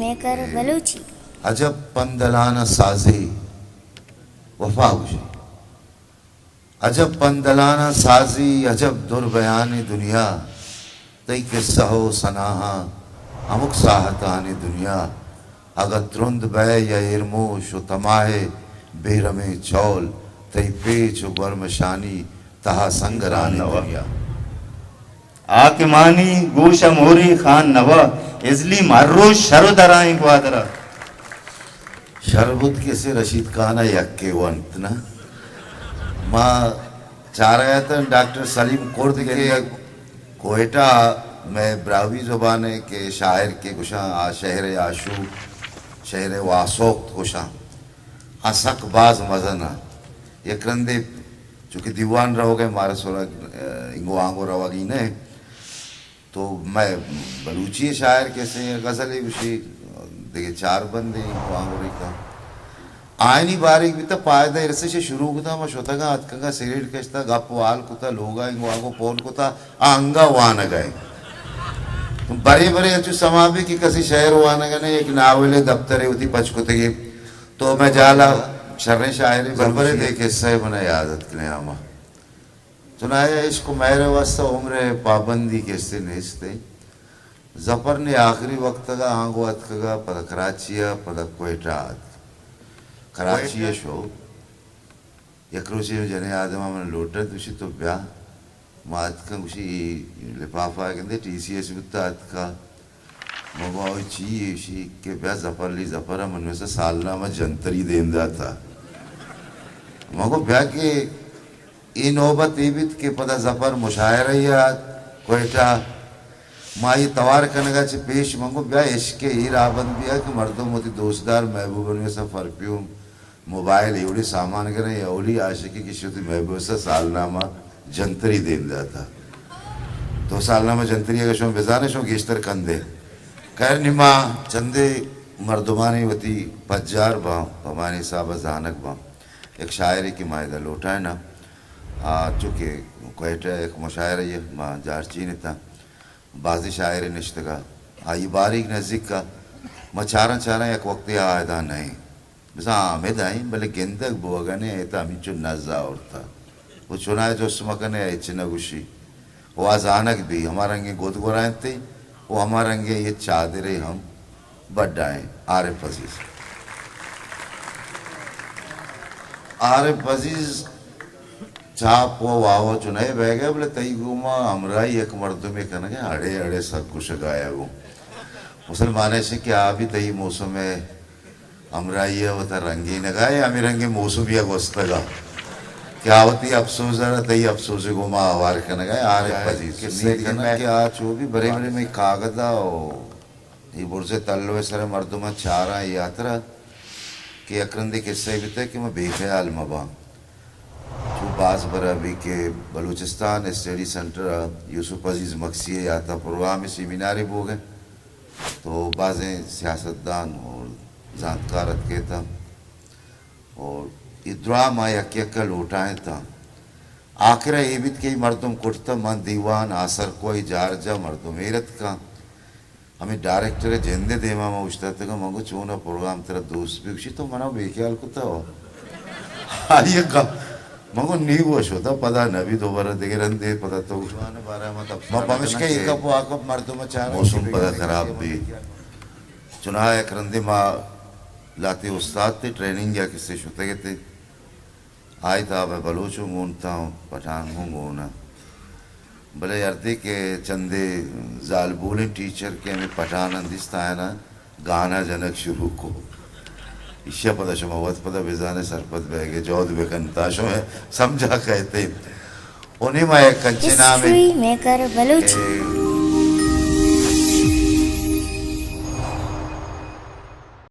میکر بلوچی۔ عجب پندلان سازی وفا گوشی۔ عجب پندلان سازی، عجب در بیانی دنیا۔ تئی قصہ و ثناہاں ہمک ساہتانی دنیا۔ اگہ ترند بئے یا ایرموش و تماہ، بے رمیں چول، تئی پیچ و گورمشانی تہا سنگرانی دنیا۔ حاکمانی گوش ء مہری خان نوا، ازلیم ہر روچ شر و درائیں گوادرا۔ شر بوت کہ سے رشید خان ء یکے ونت نہ۔ ما چارگ ء اتاں ڈاکٹر سلیم کرد کہ کوئٹہ مئے براہوئی زبان ء کہ شاعر کہ گوشاں، آ شہر آشوب، شہر واسوخت گوشاں۔ آ سک باز مزن ء۔ یک رندے چونکہ دیوان روگ ء مارا سرا، ا، انگو آنگو روگی نہ۔ تو مئے بلوچی شاعر کسے غزلے گوشی، دگہ چار بندے انگو آنگو ریکا۔ آئینی باریک بیتا پائدہ ارسش شروع کتا، ما شتگا اتکگا سگریٹ کشتا، گپ و حال کتا، لوگا انگو آنگو پون کتا، آ انگا وانگ ء۔ برے برے انچو سما بی کہ کسی شعر وانگ ء نہ، یک ناولے دپترے وتی پچ کتگی۔ تو مئے جالا شریں شاعرے بلوچی ء۔ دے قصہ ء منا یاد اتک نیاما۔ چنایا عشق و مہر ء واسطہ عمر ء پابندی کسے نیست۔ ظفر نے آخری وقت ء آنگو اتکگا، پدا کراچی ء، پدا کوئٹہ ء اتک۔ کراچی ء شو۔ یک روچے جنیں آدم ء من لوٹت، گوشی تو بیا۔ ما اتکاں، گوشی اے لفافہ ء گندے ٹی سی ایس بوتا اتکا۔ من گو اوئی چی اے؟ گوشی کہ بیا ظفر علی ظفر ء من ویسا سالنامہ جنتری دیم داتا۔ من گو بیا کہ اے نوبت اے بیت کہ پدا ظفر مشاعرہ ء آت کوئٹہ۔ ما اے توار کنگا چہ پیش من گو بیا عشق ء اے راہبند بیا کہ مردم وتی دوستدار محبوبانی ویسا پرفیوم موبائل ایوڑی سامان گریں، اولی عاشقی کہ شتی محبوب سا سالنامہ جنتری دیم داتا۔ تو سالنامہ جنتری اگر شما بزانے شما گیشتر کندے۔ خیر نما چندے مردمانی وتی پجار باں، پمانی حساب زانگ باں۔ ایک شاعری کہ ما ادا لوٹائنا، آ، چونکہ کوئٹہ ایک مشاعرہ یہ ما جارچین تا، بازی شاعر نشتگا، آئی باریک نزیک کا، ما چاراں چاراں یک وقتی آ ادا نہیں۔ بزاں آمد آئیں، بلے گندگ بوگ ء نہ ات، ہمینچو نز آورت ء۔ و چنائے جست مہ کن ئے، ہچ نہ گوشی۔ و آ زانگ بی، ہما رنگیں گد گورائینت و ہما رنگیں یہ چادرے ہم بڈائیں۔ عارف عزیز۔ عارف عزیز چاپ و واو چنائے بہ گئے، بلے تئی گوما ہمراہی یک مردمے کنگ ء اڑے اڑے سک گوشگ آیا گوں۔ مسلمان ایشی کہ آ بھی تئی موسم ء ہمراہی ء وتا رنگینگ ء، ہمے رنگیں موسمی ء گوستگ ء کہ آ وتی افسوز ء را تئی افسوز ء گوما آوار کنگ ء۔ عارف عزیز، کسے امید کناں کہ آ چو بھی برے برے مئے کاگد ء و اے برز ء تلو ء سر ء مردماں چاراں اے ہاترا کہ یک رندے کسہ بیتگ کہ ما بے خیال مہ باں۔ چو باز برا بی کہ بلوچستان اسٹڈی سنٹر ء یوسف عزیز مگسی ء یاتا پروگرام سیمینارے بوگ ء۔ تو بازیں سیاستدان اور زانتکار اتکیتاں اور اے دراہ ما یک یک ء لوٹائینتاں۔ آخر ء اے بیت کہ اے مردم کٹتہ، من دیوان آسر کو، اے جار جا مردم ایر اتکاں۔ ہمے ڈائریکٹر ء جند ء دیما ما اوشتاتگاں، من گو چون ء پروگرام ترا دوست بی؟ گوشی تو منا بے خیال کتہ و۔ آئی ء گپ من گو نی گوش ہوتا، پدا نہ بی دوبارہ دگہ رندے پدا تو۔ ما پمشکہ اے کپ و آ کپ مردم ء چار موسم پدا خراب بی۔ چناہا یک رندے ما لاتے استاد تے ٹریننگ یا کسے شتگ تے۔ آئی تاب ء بلوچ ہوں گون تاں، پٹھان ہوں گون ء۔ بلے ہردے کہ چندے زالبولیں ٹیچر کہ ہمیں پٹھان ء دیست آیانا گانا جنگ شروع کو۔ ایشی ء پدا شما وت پدا بزانے سرپد بئیگ ء جہد بکن تا شما سمجھا کئیت۔ و نی ما یک انچیں نامے ہسٹری میکر بلوچی۔